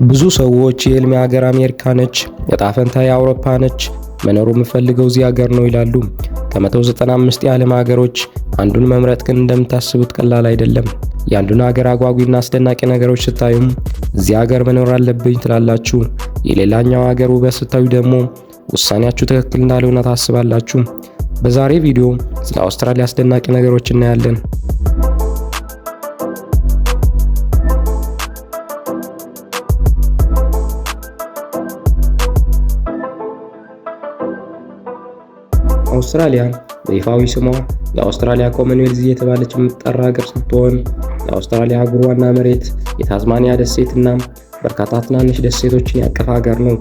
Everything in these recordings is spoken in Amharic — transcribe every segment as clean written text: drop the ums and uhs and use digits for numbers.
ብዙ ሰዎች የህልሜ ሀገር አሜሪካ ነች፣ እጣ ፈንታዬ አውሮፓ ነች፣ መኖር የምፈልገው እዚህ ሀገር ነው ይላሉ። ከ195 የዓለም ሀገሮች አንዱን መምረጥ ግን እንደምታስቡት ቀላል አይደለም። የአንዱን ሀገር አጓጊና አስደናቂ ነገሮች ስታዩም እዚህ ሀገር መኖር አለብኝ ትላላችሁ። የሌላኛው ሀገር ውበት ስታዩ ደግሞ ውሳኔያችሁ ትክክል እንዳልሆነ ታስባላችሁ። በዛሬ ቪዲዮ ስለ አውስትራሊያ አስደናቂ ነገሮች እናያለን። አውስትራሊያ በይፋዊ ስሟ የአውስትራሊያ ኮመንዌልዝ እየተባለች የምትጠራ ሀገር ስትሆን የአውስትራሊያ አህጉር ዋና መሬት የታዝማኒያ ደሴትና በርካታ ትናንሽ ደሴቶችን ያቀፈ ሀገር ነው።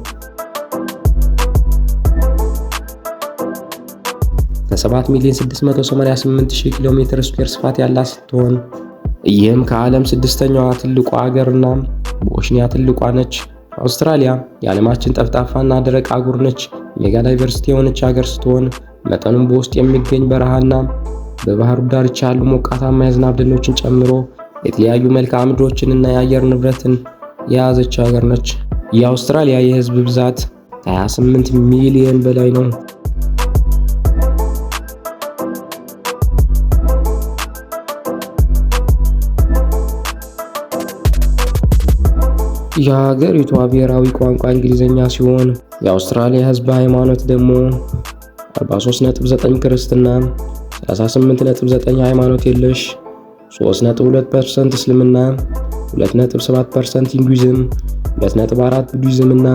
ከ7 ሚሊዮን 688 ሺህ ኪሎ ሜትር ስኩዌር ስፋት ያላት ስትሆን ይህም ከዓለም ስድስተኛዋ ትልቋ ሀገርና በኦሽኒያ ትልቋ ነች። አውስትራሊያ የዓለማችን ጠፍጣፋና ደረቅ አህጉር ነች። mega diversity የሆነች ሀገር ስትሆን መጠኑም በውስጥ የሚገኝ በረሃና በባህሩ ዳርቻ ያሉ ሞቃታማ የዝናብ ደኖችን ጨምሮ የተለያዩ መልክዓ ምድሮችንና የአየር ንብረትን የያዘች ሀገር ነች። የአውስትራሊያ የህዝብ ብዛት ከ28 ሚሊዮን በላይ ነው። የሀገሪቷ ብሔራዊ ቋንቋ እንግሊዝኛ ሲሆን የአውስትራሊያ ህዝብ ሃይማኖት ደግሞ 43.9 ክርስትና፣ 38.9 ሃይማኖት የለሽ፣ 3.2% እስልምና፣ 2.7% ሂንዱይዝም፣ 2.4 ቡዲዝም እና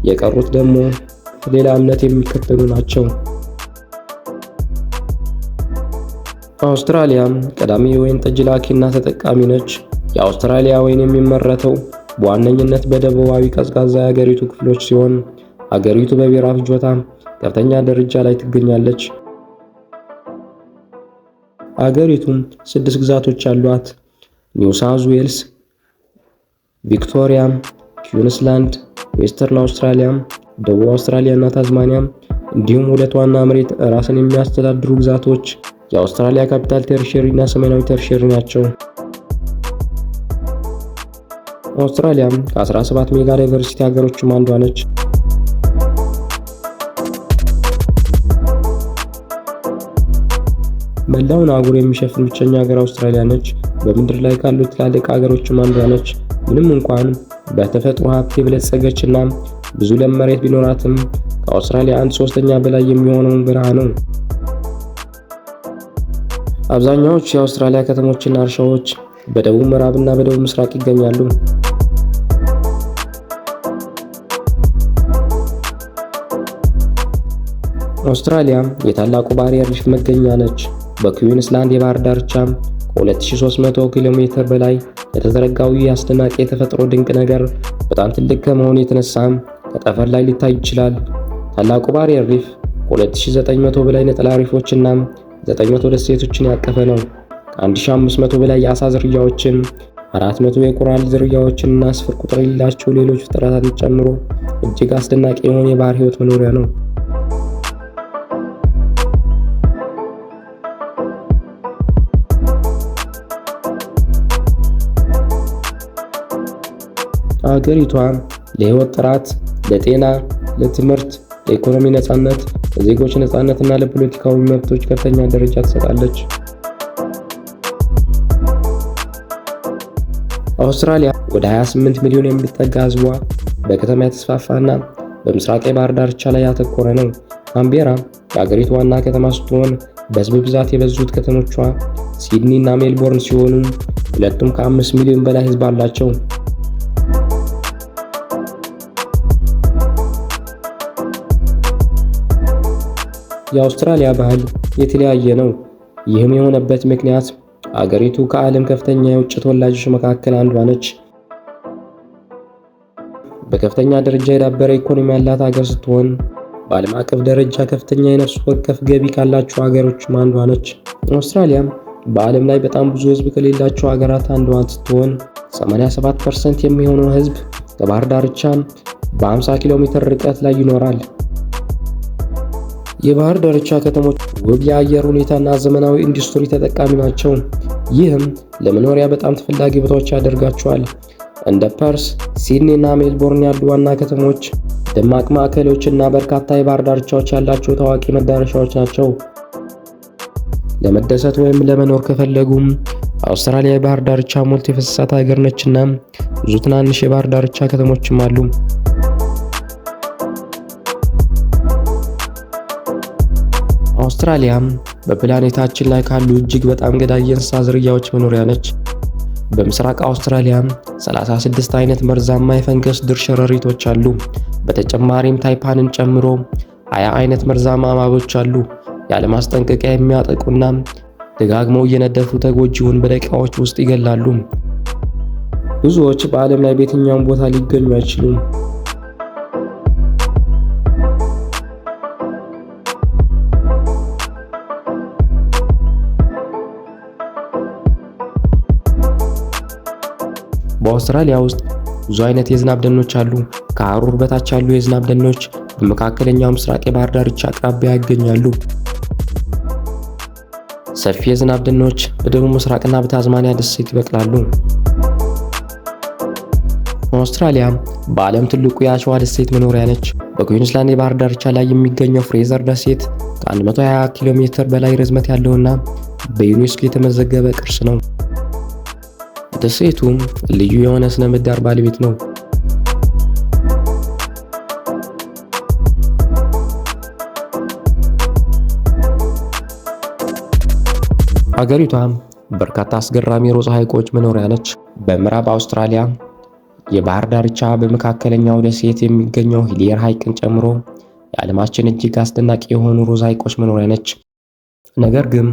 የቀሩት ደግሞ ሌላ እምነት የሚከተሉ ናቸው። አውስትራሊያ ቀዳሚ የወይን ጠጅ ላኪና ተጠቃሚ ነች። የአውስትራሊያ ወይን የሚመረተው በዋነኝነት በደቡባዊ ቀዝቃዛ የሀገሪቱ ክፍሎች ሲሆን ሀገሪቱ በቢራ ፍጆታ ከፍተኛ ደረጃ ላይ ትገኛለች። አገሪቱም ስድስት ግዛቶች አሏት፦ ኒው ሳውዝ ዌልስ፣ ቪክቶሪያ፣ ኩዊንስላንድ፣ ዌስተርን አውስትራሊያ፣ ደቡብ አውስትራሊያ እና ታዝማኒያ እንዲሁም ሁለት ዋና መሬት ራስን የሚያስተዳድሩ ግዛቶች የአውስትራሊያ ካፒታል ቴሪቶሪ እና ሰሜናዊ ቴሪቶሪ ናቸው። አውስትራሊያ ከ17 mega diversity ሀገሮችም አንዷ ነች። መላውን አህጉር የሚሸፍን ብቸኛ ሀገር አውስትራሊያ ነች። በምድር ላይ ካሉ ትላልቅ ሀገሮችም አንዷ ነች። ምንም እንኳን በተፈጥሮ ሀብት የበለጸገችና ብዙ ለም መሬት ቢኖራትም ከአውስትራሊያ አንድ ሶስተኛ በላይ የሚሆነውን በረሃ ነው። አብዛኛዎቹ የአውስትራሊያ ከተሞችና እርሻዎች በደቡብ ምዕራብና በደቡብ ምስራቅ ይገኛሉ። አውስትራሊያ የታላቁ barrier reef መገኛ ነች። በኩዊንስላንድ የባህር ዳርቻ ከ2300 ኪሎ ሜትር በላይ የተዘረጋው ይህ አስደናቂ የተፈጥሮ ድንቅ ነገር በጣም ትልቅ ከመሆኑ የተነሳ ከጠፈር ላይ ሊታይ ይችላል። ታላቁ barrier reef ከ2900 በላይ ነጠላ reef ኦችና 900 ደሴቶችን ያቀፈ ነው። ከ1500 በላይ የአሳ ዝርያዎችን፣ 400 የኮራል ዝርያዎችን እና ስፍር ቁጥር የሌላቸው ሌሎች ፍጥረታትን ጨምሮ እጅግ አስደናቂ የሆነ የባህር ሕይወት መኖሪያ ነው። አገሪቷ ለህይወት ጥራት፣ ለጤና፣ ለትምህርት፣ ለኢኮኖሚ ነጻነት፣ ለዜጎች ነጻነት እና ለፖለቲካዊ መብቶች ከፍተኛ ደረጃ ትሰጣለች። አውስትራሊያ ወደ 28 ሚሊዮን የሚጠጋ ህዝቧ በከተማ የተስፋፋና በምስራቅ የባህር ዳርቻ ላይ ያተኮረ ነው። ካምቤራ የአገሪቱ ዋና ከተማ ስትሆን በህዝብ ብዛት የበዙት ከተሞቿ ሲድኒ እና ሜልቦርን ሲሆኑ ሁለቱም ከ5 ሚሊዮን በላይ ህዝብ አላቸው። የአውስትራሊያ ባህል የተለያየ ነው። ይህም የሆነበት ምክንያት አገሪቱ ከዓለም ከፍተኛ የውጭ ተወላጆች መካከል አንዷ ነች። በከፍተኛ ደረጃ የዳበረ ኢኮኖሚ ያላት ሀገር ስትሆን በዓለም አቀፍ ደረጃ ከፍተኛ የነፍስ ወከፍ ገቢ ካላቸው ሀገሮችም አንዷ ነች። አውስትራሊያ በዓለም ላይ በጣም ብዙ ሕዝብ ከሌላቸው ሀገራት አንዷ ስትሆን 87% የሚሆነው ሕዝብ ከባህር ዳርቻ በ50 ኪሎ ሜትር ርቀት ላይ ይኖራል። የባህር ዳርቻ ከተሞች ውብ የአየር ሁኔታና ዘመናዊ ኢንዱስትሪ ተጠቃሚ ናቸው። ይህም ለመኖሪያ በጣም ተፈላጊ ቦታዎች ያደርጋቸዋል። እንደ ፐርስ፣ ሲድኒ እና ሜልቦርን ያሉ ዋና ከተሞች ደማቅ ማዕከሎች እና በርካታ የባህር ዳርቻዎች ያላቸው ታዋቂ መዳረሻዎች ናቸው። ለመደሰት ወይም ለመኖር ከፈለጉም አውስትራሊያ የባህር ዳርቻ ሞልቶ የፈሰሳት ሀገር ነችና ብዙ ትናንሽ የባህር ዳርቻ ከተሞችም አሉ። አውስትራሊያ በፕላኔታችን ላይ ካሉ እጅግ በጣም ገዳይ የእንስሳ ዝርያዎች መኖሪያ ነች። በምስራቅ አውስትራሊያ 36 አይነት መርዛማ የፈንገስ ድር ሸረሪቶች አሉ። በተጨማሪም ታይፓንን ጨምሮ 20 አይነት መርዛማ እባቦች አሉ። ያለማስጠንቀቂያ የሚያጠቁና ደጋግመው እየነደፉ ተጎጂውን በደቂቃዎች ውስጥ ይገላሉ። ብዙዎች በዓለም ላይ በየትኛውም ቦታ ሊገኙ አይችሉም። በአውስትራሊያ ውስጥ ብዙ አይነት የዝናብ ደኖች አሉ። ከሐሩር በታች ያሉ የዝናብ ደኖች በመካከለኛው ምስራቅ የባህር ዳርቻ አቅራቢያ ይገኛሉ። ሰፊ የዝናብ ደኖች በደቡብ ምስራቅና በታዝማኒያ ደሴት ይበቅላሉ። አውስትራሊያ በዓለም ትልቁ የአሸዋ ደሴት መኖሪያ ነች። በኩዊንስላንድ የባህር ዳርቻ ላይ የሚገኘው ፍሬዘር ደሴት ከ120 ኪሎ ሜትር በላይ ርዝመት ያለውና በዩኔስኮ የተመዘገበ ቅርስ ነው። ደሴቱም ልዩ የሆነ ስነ ምህዳር ባለቤት ነው። ሀገሪቷ በርካታ አስገራሚ ሮዝ ሐይቆች መኖሪያ ነች። በምዕራብ አውስትራሊያ የባህር ዳርቻ በመካከለኛው ደሴት የሚገኘው ሂሊየር ሐይቅን ጨምሮ የዓለማችን እጅግ አስደናቂ የሆኑ ሮዝ ሐይቆች መኖሪያ ነች። ነገር ግን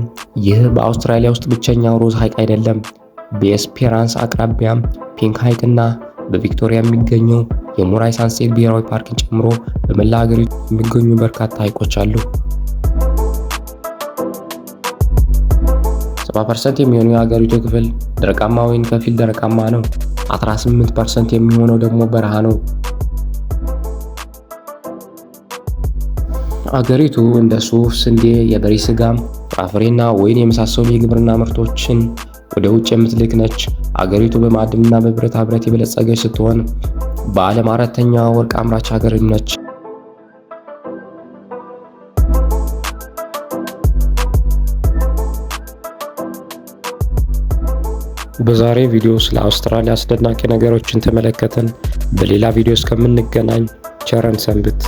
ይህ በአውስትራሊያ ውስጥ ብቸኛው ሮዝ ሐይቅ አይደለም። በኤስፔራንስ አቅራቢያ ፒንክ ሐይቅ እና በቪክቶሪያ የሚገኘው የሙራይ ሳንሴት ብሔራዊ ፓርክን ጨምሮ በመላ ሀገሪቱ የሚገኙ በርካታ ሐይቆች አሉ። 70% የሚሆነው የሀገሪቱ ክፍል ደረቃማ ወይም ከፊል ደረቃማ ነው። 18% የሚሆነው ደግሞ በረሃ ነው። አገሪቱ እንደ ሱፍ፣ ስንዴ፣ የበሬ ስጋ፣ ፍራፍሬና ወይን የመሳሰሉ የግብርና ምርቶችን ወደ ውጭ የምትልክ ነች። አገሪቱ በማዕድንና በብረታ ብረት የበለጸገች ስትሆን በዓለም አራተኛዋ ወርቅ አምራች ሀገርም ነች። በዛሬ ቪዲዮ ስለ አውስትራሊያ አስደናቂ ነገሮችን ተመለከትን። በሌላ ቪዲዮ እስከምንገናኝ ቸር እንሰንብት።